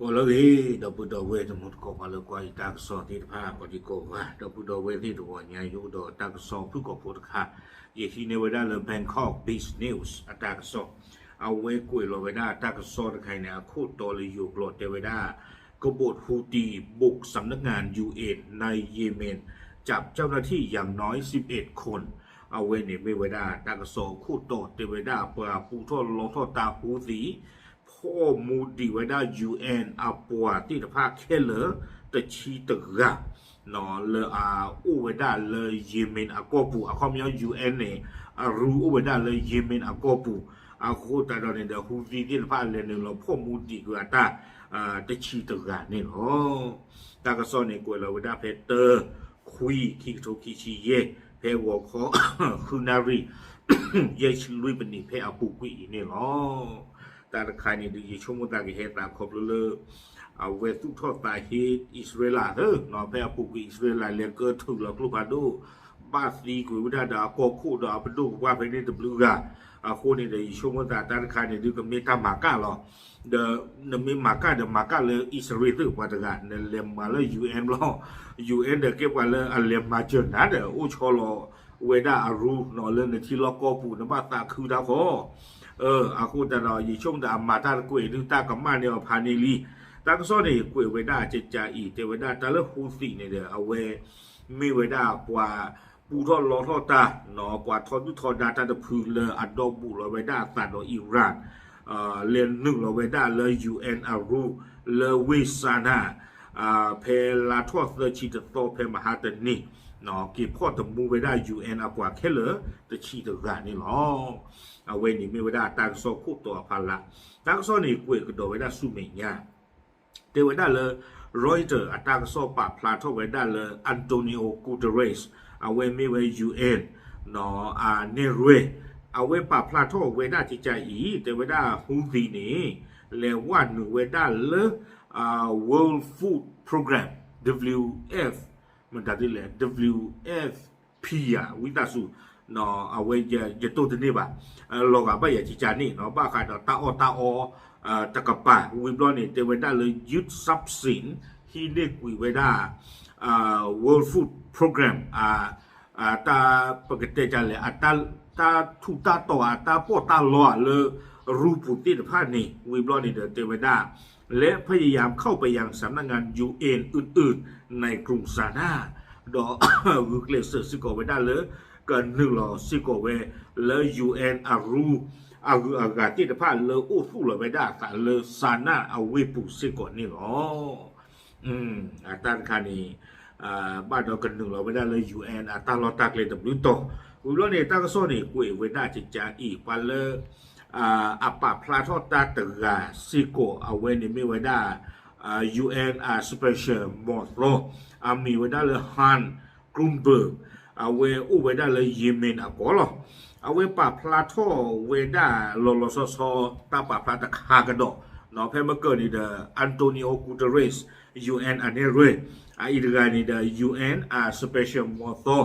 အိၣ်လၢဂ့ၤ ဒီပုၢ်ဒီဝဲၢ်တံၤသကိး ပှၤလၢကွၢ်ယတၢ်ကစီၣ်သ့ၣ်တဖၣ် ကိးဒံကိးဂၤ ဒီပုၢ်ဒီဝဲၢ်သ့ၣ်တဂီၤညါ ယအိၣ်ဒီးတၢ်ကစီၣ်ဖုၣ်ကိာ်ဖိတခါ ယဟံးန့ၢ်ဝဲဒၣ်လၢ Bangkok Business News အတၢ်ကစီၣ် အဝဲကွဲးလီၤဝဲဒၣ်တၢ်ကစီၣ်တခါအံၤန့ၣ် အခိၣ်တီလၢယိၤကျိာ်တဲဝဲဒၣ် กบฏฮูตีบุกสำนักงาน ยูเอ็น ในเยเมน จับเจ้าหน้าที่อย่างน้อยสิบเอ็ดคน အဝဲန့ၣ်မ့ၢ်ဝဲဒၣ်တၢ်ကစီၣ်အခိၣ်တီတဲဝဲဒၣ် ပှၤပူထီၣ်လီထီၣ်တၢ် Houthi ဖီၣ်မူဒံးဝဲဒၣ် ယူဢၣ်အၣ် အပှၤသ့ၣ်တဖၣ်ခဲလၢာ် တဆံတဂၤ လၢအအိၣ်ဝဲဒၣ်လၢ ယ့မ့ၣ် အကီၢ်ပူၤ အခီပညီ ယူၢ်အၣ်န့ၣ် အရူအိၣ်ဝဲဒၣ်လၢ ယ့မ့ၣ် အကီၢ်ပူၤ အဃိသတးဒီးန့ၣ်ဒီး Houthi သ့ၣ်တဖၣ်လဲၤနုာ်လီၤဖီၣ်မူဒံးကွံာ်အတၢ် တဆံတဂၤန့ၣ်လီၤ. တၢ်ကစီၣ်န့ၣ် ကွဲးလီၤဝဲဒၣ်ဖဲတၢ ခွံ ခံကထိခံဆံယဲၢ် ဖဲဂီၤခီ ဃုနၣ်ရံၣ် ယဲၢ်ဆံလွံၢ်မံးနံး ဖဲအပူၤကွံာ်အံၤန့ၣ်လီၤ. တၢ်တခါန့ၣ်ဒုး ယဆိကမိၣ်သးကဟဲသးခီဖျိလၢ အဝဲသူၣ်ထီၣ်သးဟ့ အံၣ်စရ့လးသ့ ဖဲအပူၤကွံာ် အံၣ်စရ့လးလဲၤကၢထုးလီၤကျိဖးဒိၣ် ဘၣ်သံကွံာ်ဝဲဒၣ်ဒီးအကီၢ်ခိၣ်ဒီးအပဒိၣ်ပပှၢ်ဖဲန့ၣ်တဘျုးဂၤ အဃိန့ၣ်ဒီး ယဆိကမိၣ်သးတၢ်တခါန့ၣ်ဒုး ကမ့ၢ်တၢ်မၤကၣ်လီၤ. ဒီးနမ့ၢ်မၤကၣ်ဒီးမၤကၣ်လၢအံၣ်စရ့လးသ့ၣ်ပှၤတဂၤ နလဲၤမၤလၢ ယူၢ်အၣ်လီၤ. ယူၢ်အၣ် ဒီးကဲပှၤလၢအလဲၤမၤစၢၤနၤဒီး အိၣ်ဆီလီၤဝဲဒၣ်အရူ လၢနထံလီၢ်ကီၢ်ပူၤ နဘၣ်သးခုတၢ်ဃီ အဃိသတးဒီး ယဆိကမိၣ်သးအမၤတၢ်တကွဲးဒုး တၢ်ကမၣ်န့ၢ်အီၤဖးန့ၢ်လံ. တၢ်ကစီၣ်န့ၣ် ကွဲးဝဲဒၣ်ကကအံၤ တဲဝဲဒၣ်တၢ်လၢ Houthi န့ၣ်ဒီး အဝဲ မ့ၢ်ဝဲဒၣ်ပှၤပူထီၣ်လီထီၣ်တၢ် ပှၤထီဒုၣ်ထီဒါတၢ်တဖုလၢအဒီဘူးလီၤဝဲဒၣ်အသးဒီး Iran လဲၤနုာ်လီၤဝဲဒၣ်လၢ ယူၢ်အၣ်အရူ လၢဝ့ၢ် Sana'a ဖဲလါထီၣ်သၢဆံတသီ ဖဲမဟါတနံၤ က့ၤဖီၣ်တမူဝဲဒၣ် ယူၢ်အၣ်အပှၤခဲလၢာ် တဆံတဂၤန့ၣ်လီၤ. အဝဲန့ၣ်မ့ၢ်ဝဲဒၣ်တၢ်ကစီၣ်ခိၣ်တီအဖီလာ် တၢ်ကစီၣ်န့ၣ် ကွဲးကဒီးဝဲဒၣ်ဆူမဲာ်ညါ တဲဝဲဒၣ်လၢ Reuters အတၢ်ကစီၣ်ပာ်ဖျါထီၣ်ဝဲဒၣ်လၢ Antonio Guterres အဝဲမ့ၢ်ဝဲ ယူၢ်အၣ် အနဲၣ်ရွဲၣ် အဝဲပာ်ဖျါထီၣ်ဝဲဒၣ်ကကအံၤ တဲဝဲဒၣ် Houthi န့ၣ် လဲၤဝဲနုာ်ဝဲဒၣ်လၢ World Food Program WF မတၤဒ်လဲၣ် WFP ဧါ ဝံသးစူၤ အဝဲယတိၢ်တန့ၢ်ဘၣ် လီၤဂာ်ဘၣ်ယၤကကန့ၣ် ဘၣ်ဃးဒီးတၢ်အီၣ်တၢ်အီ တကပၤ ဝံၤဘျီန့ၣ် တဲဝဲဒၣ်လၢ ယုၢ်သပ်းစ့ၣ် ဟံးန့ၢ်ကွံာ်ဝဲဒၣ် World Food Program တၢ်ပကတဲကလဲၣ် တၢ်ထူးတၢ်တီၤအတၢ်ပီးတၢ်လီလၢ ရူပူၤသ့ၣ်တဖၣ်န့ၣ် ဝံၤဘျီန့ၣ်ဒီးတဲဝဲဒၣ် และพยายามเข้าไปยังสำนักงาน ยูเอ็น อื่นๆ ในกรุงซานา ဒီးဂုာ်ကျဲးစၢးစ့ၢ်ကီးဝဲဒၣ်လၢ ကနုာ်လီၤစ့ၢ်ကီးဝဲ လၢ ယူၢ်အၣ်အရူ အဂုၤအဂၤသ့ၣ်တဖၣ်လၢအိၣ်သူၣ်လီၤဝဲဒၣ်အသးလၢ Sana'a အဝ့ၢ်ပူၤစ့ၢ်ကီးန့ၣ်လီၤ. အတၢ်တခါန့ၣ် ဘၣ်ဒီးကနုာ်လီၤဝဲဒၣ်လၢ ယူၢ်အၣ်အတၢ်လီၢ်တၢ်ကျဲတဘျုးတီၤ ဝံၤဘျီန့ၣ် တၢ်ကစီၣ်န့ၣ် ကွဲးဝဲဒၣ်ကကအံၤ ပှၤလၢ အပာ်ဖျါထီၣ်တၢ်တဂၤစ့ၢ်ကီး အဝဲန့ၣ်မ့ၢ်ဝဲဒၣ် ယူၢ်အၣ်အ special မီၢ်သီ အမံၤဝဲဒၣ်လၢ Hans Grundberg အဝဲအိၣ်ဝဲဒၣ်လၢ ယ့မ့ၣ် အကီၢ်လီၤ. အဝဲပာ်ဖျါထီၣ်ဝဲဒၣ်လီၤလီၤဆီဆီ တၢ်ပာ်ဖျါတခါကဒီး ဖဲမ့ၢ်ကၢၢ်န့ၣ်ဒီး Antonio Guterres ယူၢ်အၣ်အနဲၣ်ရွဲၣ် အအံၤတဂၤန့ၣ်ဒီး ယူၢ်အၣ်အ special မီၢ်သီ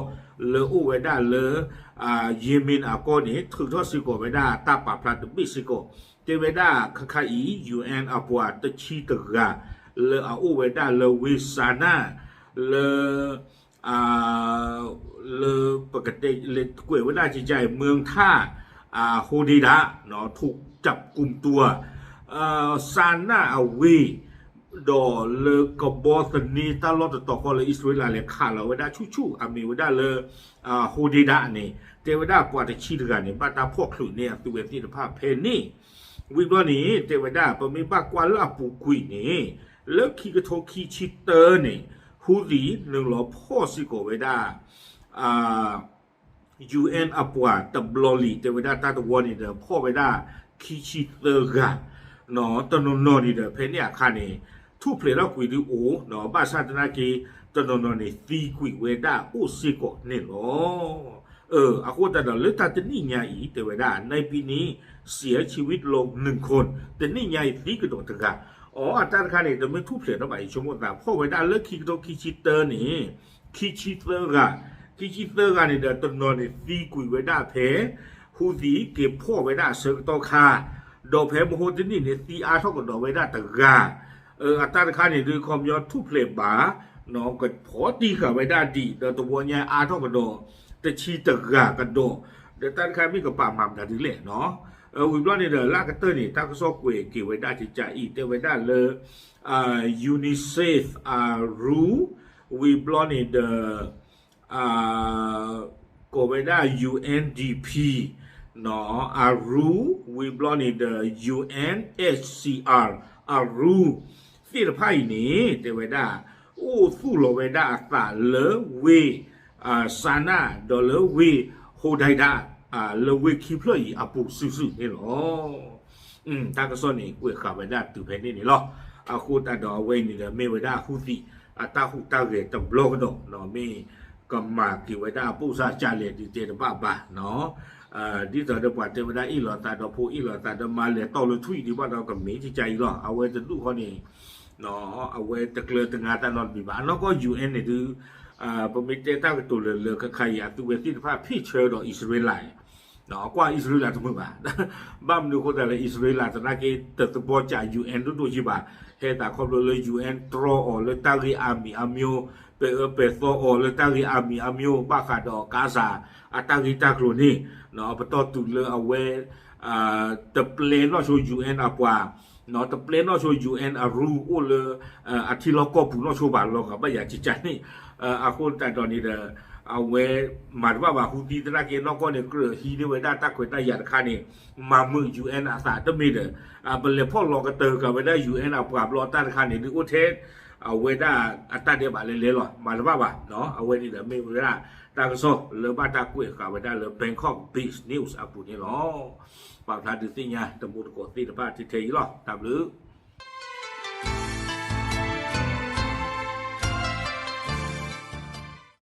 လၢအိၣ်ဝဲဒၣ်လၢ ယ့မ့ၣ် အကီၢ်န့ၣ် ထုးထီၣ်စ့ၢ်ကီးဝဲဒၣ်တၢ်ပာ်ဖျါတဘ့ၣ်စ့ၢ်ကီး တဲဝဲဒၣ်ခါခါအံၤ ယူၢ်အၣ်အပှၤတဆံတဂၤ လၢအအိၣ်ဝဲဒၣ်လၢဝ့ၢ် Sana'a လၢ လၢပကတဲ ကွဲးဝဲဒၣ်ကကအံၤ เมืองท่า Hodeidah ถูกจับกุมตัว Sana'a အဝ့ၢ် ဒီးလၢကဘီသန့တၢ်လီၢ်တတီၤဃီလၢအံၣ်စရ့လးလဲၤခးလီၤဝဲဒၣ်ဆူၣ်ဆူၣ် အမံၤဝဲဒၣ်လၢ Hodeidah န့ၣ် တဲဝဲဒၣ်ပှၤတဆံတဂၤန့ၣ် ဘၣ်တၢ်ဖီၣ်ချုးန့ၢ်အသုဝဲသ့ၣ်တဖၣ်ဖဲန့ၣ် ဝံၤဘျီန့ၣ် တဲဝဲဒၣ် ပမ့ၢ်ဘၣ်ကွၢ်လၢအပူၤကွံာ်န့ၣ် လၢခံကထိခံဆံတၢန့ၣ် Houthi နုာ်လီၤဖီၣ်စ့ၢ်ကီးဝဲဒၣ် ယူၢ်အၣ်အပှၤတဘျီလံ တဲဝဲဒၣ်တၢ်တဝီန့ၣ်ဒီး ဖီၣ်ဝဲဒၣ်ခံဆံသၢဂၤ တနီၤနီၤန့ၣ်ဒီး ဖဲန့ၣ်အခါန့ၣ် ထူၣ်ဖျဲးထီၣ်ကွံာ်ဒုးအိၣ် ဘၣ်ဆၣ်သနာ်က့ တနီၤနီၤန့ၣ် သံကွံာ်ဝဲဒၣ်အိၣ်စ့ၢ်ကီးန့ၣ်လီၤ. အဃိသတးဒီးလၢတၢ်တနံၣ်ညါအံၤ တဲဝဲဒၣ် ในปีนี้เสียชีวิตลงหนึ่งคน တနံၣ်ညါအံၤသံကဒီးတဂၤ အတၢ်တခါန့ၣ် တမ့ၢ်ထူၣ်ဖျဲးထီၣ်ဘၣ် ယဆိကမိၣ်သး ဖီၣ်ဝဲဒၣ်လၢခံကထိခံဆံတၢန့ၣ် ခံဆံသၢဂၤ ခံဆံသၢဂၤန့ၣ်ဒီး တနီၤန့ၣ်သံကွံာ်ဝဲဒၣ်ဖဲ Houthi က့ၤဖီၣ်ဝဲဒၣ်အဆၢကတီၢ်ခါ ဒီးဖဲမဟိတနံၣ်န့ၣ် သံအါထီၣ်ကဒီးဝဲဒၣ်တဂၤ အတၢ်တခါန့ၣ်ဒုး ခီပညီထူၣ်ဖျဲးဘၣ် ကဖီတံၢ်ဃာ်ဝဲဒၣ်ဒံး ဒီးတဝီညါအါထီၣ်ကဒီး တဆံတဂၤကဒီး ဒီးတၢ်တခါမ့ၢ်ကပာ်မၤမတၤဒ်လဲၣ်နီၤ. ဝံၤဘျီန့ၣ်ဒီး လၢအကတၢၢ်န့ၣ် တၢ်ကစီၣ်ကွဲးက့ၤဝဲဒၣ်ကကအံၤ တဲဝဲဒၣ်လၢ UNICEF အရူ ဝံၤဘျီန့ၣ်ဒီး ကိးဝဲဒၣ် UNDP နီၤ အရူ ဝံၤဘျီန့ၣ်ဒီး UNHCR အရူ သ့ၣ်တဖၣ်အံၤန့ၣ် တဲဝဲဒၣ် အိၣ်သူၣ်လီၤဝဲဒၣ်အသးလၢဝ့ၢ် စါနၣ် ဒီးလၢဝ့ၢ် ဟိဒဲဒၣ် လၢဝ့ၢ်ခံဖျၢၣ်အံၤအပူၤစုာ်စုာ်န့ၣ်လီၤ. တၢ်ကစီၣ်န့ၣ် ကွဲးဃာ်ဝဲဒၣ်တုၤဖဲန့ၣ်န့ၣ်လီၤ. အဃိသတးဒီးအဝဲအံၤန့ၣ်ဒီး မ့ၢ်ဝဲဒၣ်ဟူသံး အတၢ်ဟူးတၢ်ဂဲၤတဘျီကဒီးနီၤ မ့ၢ်ကမၤက့ၤဝဲဒၣ်အပိၢ်စၢ်ကလဲၣ်ဒုးတဲတဘၣ်ဘၣ်နီၤ. ဒ်သိးဒီးပှၤတဲဝဲဒၣ်အ့ၣ်လိာ်သးဒီးဖိ အ့ၣ်လိာ်သးဒီးမါလဲၤတီၢ်လၢထွံၣ်ဒံးဘၣ်ဒီးကမ့ၢ်ကကါအံၤလီၤ. အဝဲတဒူၣ်ဃီန့ၣ် အဝဲတကျၢၤတငါတၢ်နီတမံၤဘၣ်. အနီၢ်ကီၢ် UN န့ၣ်ဒုး ပမ့ၢ်တဲတၢ်ကတိၤလၢလၢခါခါအံၤ အသုဝဲသ့ၣ်တဖၣ်ဖ့ၣ်ဆၢဒီးအံၣ်စရ့လး ကွၢ်အံၣ်စရ့လးတမုာ်ဘၣ်. ဘၣ်မနုၤအဃိသတးလဲၣ် အံၣ်စရ့လးသနာ်က့ တသဘီကး UN ဒိၣ်ဒိၣ်ယံၤဘၣ်. ဟဲသးခီဖျိလၢ UN တြီအီၤလၢတၢ်ဂ့ၢ်အါမံၤအါမျိုး, ပဲအၢပဲသီအီၤလၢတၢ်ဂ့ၢ်အါမံၤအါမျိုး, ဘၣ်ဃးဒီးကါစၢ်အတၢ်ဂ့ၢ်တၢ်ကျိၤန့ၣ် ပတီၢ်တုၤလၢအဝဲ တပျဲနီၣ်ဆိ UN အပှၤ တပျဲနီၣ်ဆိ UN အရူအိၣ်လၢ အထံလီၢ်ကီၢ်ပူၤနီၣ်ဆိဘၣ်လီၤဂာ်ဘၣ်ယၤကကါန့ၣ်. အဃိသတးဒီးန့ၣ်ဒီး အဝဲမၤတဘၣ်ဘၣ် ဟူသံသနာ်က့ နီၢ်ကီၢ်န့ၣ် ကြၢးဟံးန့ၢ်ဝဲဒၣ်တၢ်ခွဲးတၢ်ယာ်တခါန့ၣ် မၤမုာ် UN အသးတမ့ၢ်ဒီး ပလဲၤဖီၣ်လီၤကတၢၢ်က့ၤဝဲဒၣ် UN အပှၤဘျီတၢ်တခါန့ၣ် ဒုးအိၣ်ထဲ အဝဲဒၣ်အတၢ်ဒဲးဘးလဲၤလဲၤလီၤ မၤတဘၣ်ဘၣ်. အဝဲန့ၣ်ဒီးမ့ၢ်ဝဲဒၣ်တၢ်ကစီၣ်လၢဘၣ်တၢ်ကွဲးဃာ်ဝဲဒၣ်လၢ Bangkok Biz News အပူၤန့ၣ်လီၤ. ပာ်ဖျါဒုးသ့ၣ်ညါတမူတကိးသ့ၣ်တဖၣ်ထဲထဲအံၤလီၤ. တၢ်ဘျုး